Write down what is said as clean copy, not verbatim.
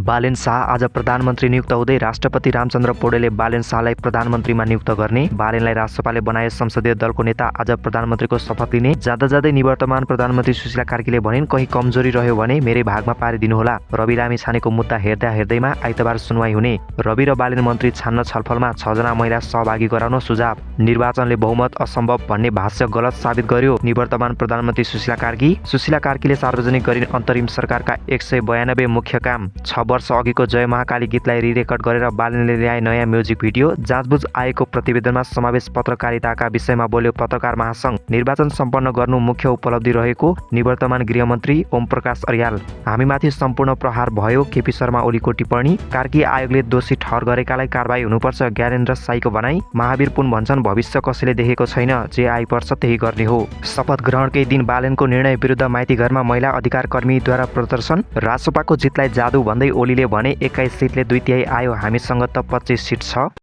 बालेन शाह आज प्रधानमन्त्री नियुक्त हुँदै राष्ट्रपति रामचन्द्र पौडेलले बालेन शाहलाई प्रधानमन्त्रीमा नियुक्त गर्ने, बालेनलाई राष्ट्रपाले बनाए संसदीय दलको नेता आज प्रधानमन्त्रीको शपथ लिने। जाँदा जाँदै निवर्तमान प्रधानमन्त्री सुशीला कार्कीले भनिन्, कहीँ कमजोरी रह्यो भने मेरै भागमा पारिदिनुहोला। रवि लामिछानेको मुद्दा हेर्दा हेर्दैमा आइतबार सुनवाई हुने। रवि र बालेन मन्त्री छान्न छलफलमा 6 जना महिला सहभागी गराउन सुझाव। निर्वाचनले बहुमत असम्भव भन्ने भाष्य गलत साबित गर्यो निवर्तमान प्रधानमन्त्री सुशीला कार्की। सुशीला कार्कीले सार्वजनिक गरिने अन्तरिम सरकारका 192 मुख्य काम। 6 वर्ष अघिको जय महाकाली गीतलाई रिरेकर्ड गरेर बालेनले ल्याए नयाँ म्युजिक भिडियो। जाँचबुझ आएको प्रतिवेदनमा समावेश पत्रकारिताका विषयमा बोल्यो पत्रकार महासंघ। निर्वाचन सम्पन्न गर्नु मुख्य उपलब्धि रहेको निवर्तमान गृहमन्त्री ओम प्रकाश अर्याल। हामीमाथि सम्पूर्ण प्रहार भयो, केपी शर्मा ओलीको टिप्पणी। कार्की आयोगले दोषी ठहर गरेकालाई कारबाही हुनुपर्छ, ज्ञानेन्द्र साईको भनाई। महावीर पुन भन्छन्, भविष्य कसैले देखेको छैन, जे आइपर्छ त्यही गर्ने हो। शपथ ग्रहणकै दिन बालेनको निर्णय विरुद्ध माइती घरमा महिला अधिकार कर्मीद्वारा प्रदर्शन। रासोपाको जितलाई जादु भन्दै ओलीले भने 21 सिटले 2/3 आयो, हामीसँग त 25 सिट छ।